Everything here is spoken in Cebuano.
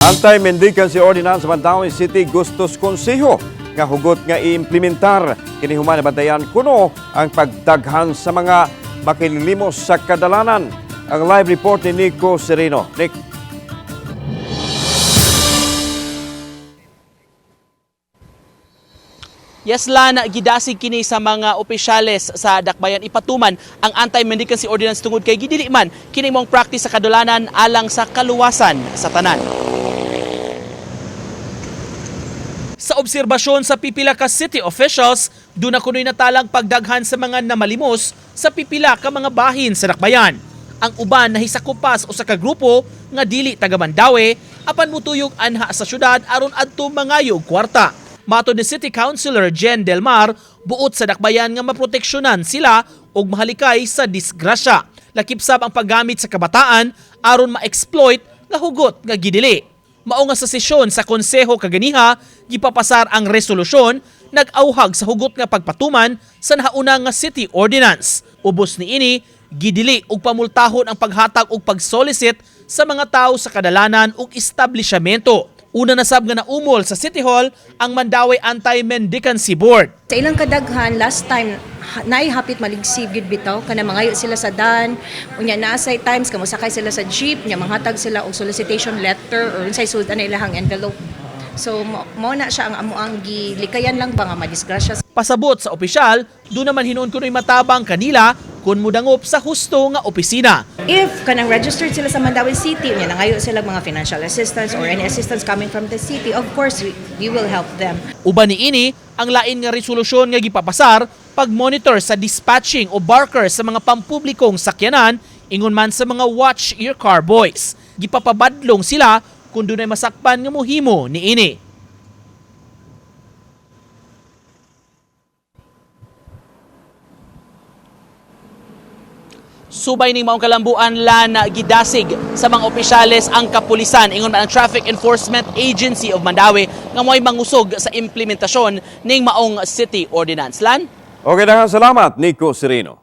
Anti-Mendicancy Ordinance sa Mandaue City gustos konseho nga hugot nga iimplementar kini human nabantayan kuno ang pagdaghan sa mga makililimos sa kadalanan. Ang live report ni Nico Sereno. Nick. Yes, Lan, gidasig kini sa mga opisyales sa Dakbayan ipatuman ang Anti-Mendicancy Ordinance tungod kay gidili man kini mong practice sa kadalanan alang sa kaluwasan sa tanan. Sa obserbasyon sa pipila ka city officials, doon na kuno'y natalang pagdaghan sa mga namalimos sa pipila ka mga bahin sa Dakbayan. Ang uban nahisakupas usa ka grupo nga dili taga Mandaue apan mutuyog anha sa syudad aron adto mangayo og kwarta. Matod ni City Councilor Jen Del Mar, buot sa Dakbayan nga maproteksyonan sila og mahalikay sa disgrasya. Lakip sab ang paggamit sa kabataan aron ma-exploit nga hugot nga gidili. Mao nga sa sesyon sa konseho kaganiha, gipapasar ang resolusyon nag-auhag sa hugot nga pagpatuman sa nahauna nga city ordinance. Ubos niini, gidili og pamultahon ang paghatag og pagsolicit sa mga tao sa kadalanan ug establishmento. Una na sab nga naumol sa City Hall ang Mandaue Anti-Mendicancy Board. Sa ilang kadaghan last time naay hapit maligsib gyud bitaw kana mangayo sila sa dan, unya naa say times kamo sakay sila sa jeep, nya manghatag sila og solicitation letter or unsay sud ana ilahang envelope. So mo na siya ang amoang gilikayan lang ba nga madisgrasya. Pasabot sa opisyal, doon naman hinuon kuno'y matabang kanila kung mudangop sa husto nga opisina. If kanang registered sila sa Mandaue City, unya nangayo sila mga financial assistance or any assistance coming from the city, of course we will help them. Uban niini ang lain nga resolusyon nga gipapasar pag-monitor sa dispatching o barker sa mga pampublikong sakyanan ingon man sa mga watch your car boys. Gipapabadlong sila kung dunay masakpan nga mohimo niini. Subay ning maong kalambuan, Lan, gidasig sa mga opisyales ang kapulisan ingon man ang Traffic Enforcement Agency of Mandaue nga mo'y mangusog sa implementasyon ning maong city ordinance. Lan? Okay, daghang salamat, Nico Sereno.